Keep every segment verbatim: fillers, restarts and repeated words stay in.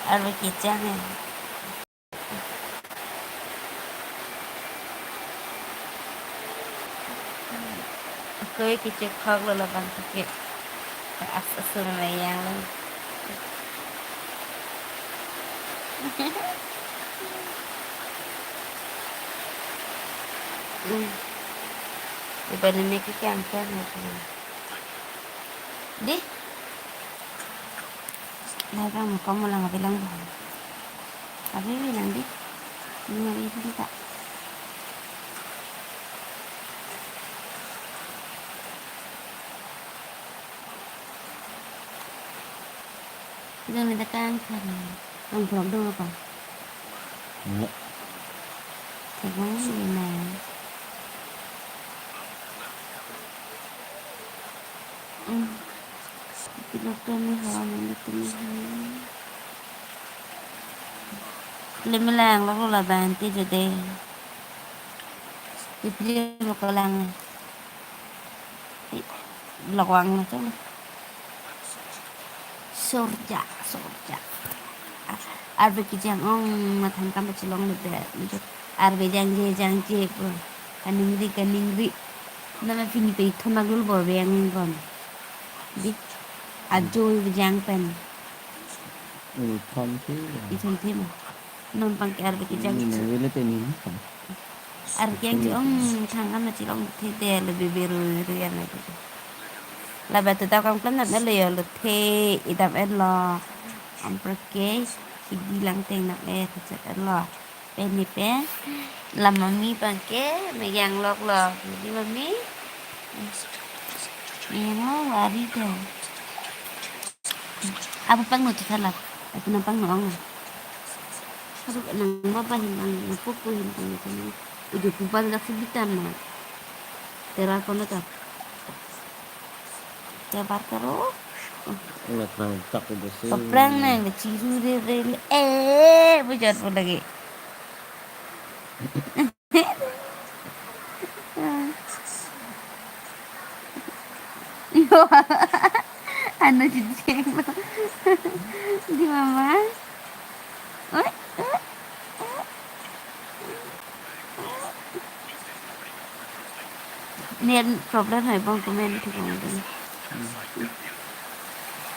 Arve kejang eh. Koi kechek khak lo laban ke. As asur na yang lo. Hmm. Iba ni ke kang kang lo. Di. Lai bang mo kamu lang abi lang bang. Abi abi lang di. Ini abi itu kita. Jangan ada kang kang. Ang vlog dong apa? Enggak. Tegang di na. Hmm. Pilok kami hawa mandi kami hawa. Lemilang lo laban ti jode. Pipili lo kalang. Lok vang na chong. Sorja, sorja. Arve kejang ong mathan kam pachelong le be. Arve jangje jangje po. Kaningri kaningri. Nama pini pe ithom aglul bor beng kon. Di. Ajo jang pen. Ithom the. Ithom the ma. Non pang ke arve kejang. Ini nang wele te ni. Arve kejang ong thang kam pachelong the te le bebe ru ru ya na. Labat tu tau kam klan nap le yo lo the idam en lo. Amprek ke hidi lang teng nap eh kecek en lo. Peni pe. La mami pang ke megang lok lo. Di mami. Megang lo ari te. Apa pangno tu salah? Apa nang pangno ong? Aduh, nang bapa hin pang, nang pupu hin pang, nang uju pupa dak si bitan na. Tera kono ta. Kabar karo. Nang plang tak udah sih. Kaplang nang, ciru re re. Eh, bujat pun lagi. Yo, ano jijeng lo. Di mama. Oi, oi, oi. Net problem hai bang comment thek bang dun.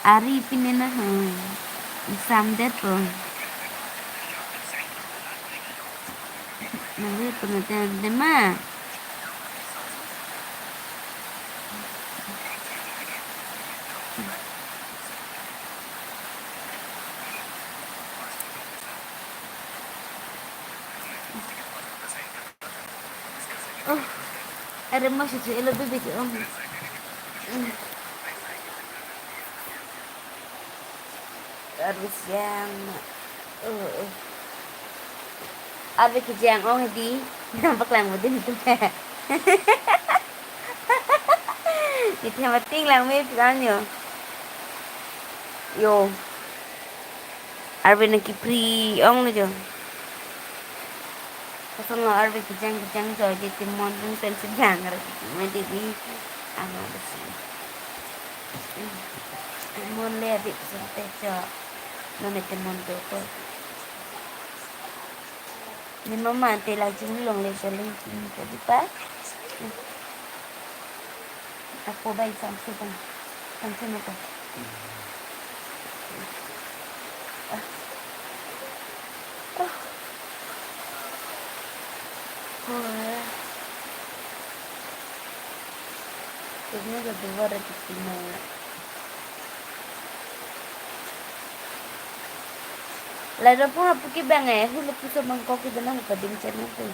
Ari pine na ha. Isam det po. Nang ri puna tem tema. Oh, are mo si elo bebe ke om. Arve kejang. Oh, oh. Arve kejang ong di. Paklang mo din tu. Kita mating lang me plan yo. Yo. Arve nang kipri ong lo jo. Kosong lo arve kejang kejang jo je timon pun pen sedang arve kejang di. Ama besi. Timon le adik sente jo. None timon do ko. Ni mama ante la jing long le jaling jing tadi pa. Ako ba isam si bang. Isam si mata. Ah. Ah. Oh. Ini udah dua hari di sini. Lai ro pung apu ke bang eh, hulu puso mangkok ke benang apa ding channel tu.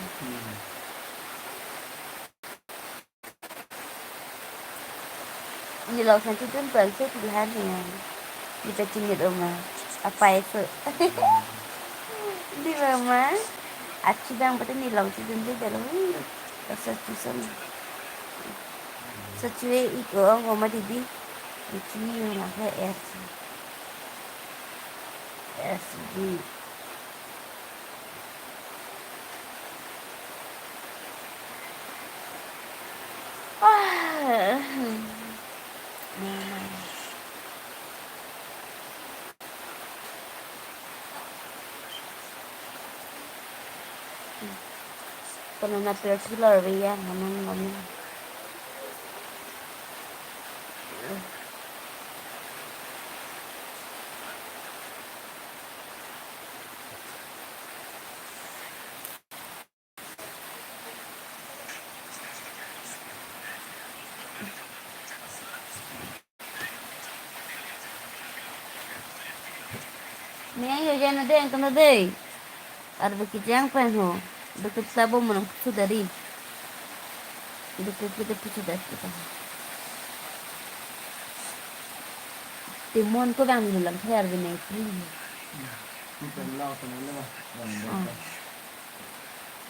Ni lo san chitun pang so tilhan he. Ni ta chingit oma. Apa itu? Di mama. Achi bang bata ni lo chitun je dalo. Rasa chusong. Sa chue ik ong oma didi. Chue ong apa R G. R G. Ah. Memang. Kono na per si lor ve ya, naman naman. Meyang yo jan deng kono dei. Arve kejang pen ho. Dukut tabo monang sudari. Dukut kita pusu das kita. Timon ko bang dulu lam pher bine pri. Kita lau sana le ba. Ah.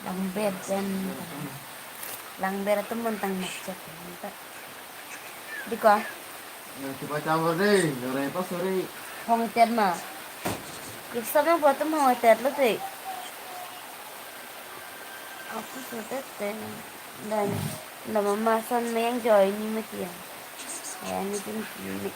Langber pen. Langber atum montang macet. Diko. Ya, coba campur deh, goreng apa sore? Hong tet ma. Iksa ma buat atum hong tet lo te. Aku sudah te. Dan nama masan meyang join ni mati ya. Ya, ni tin ni.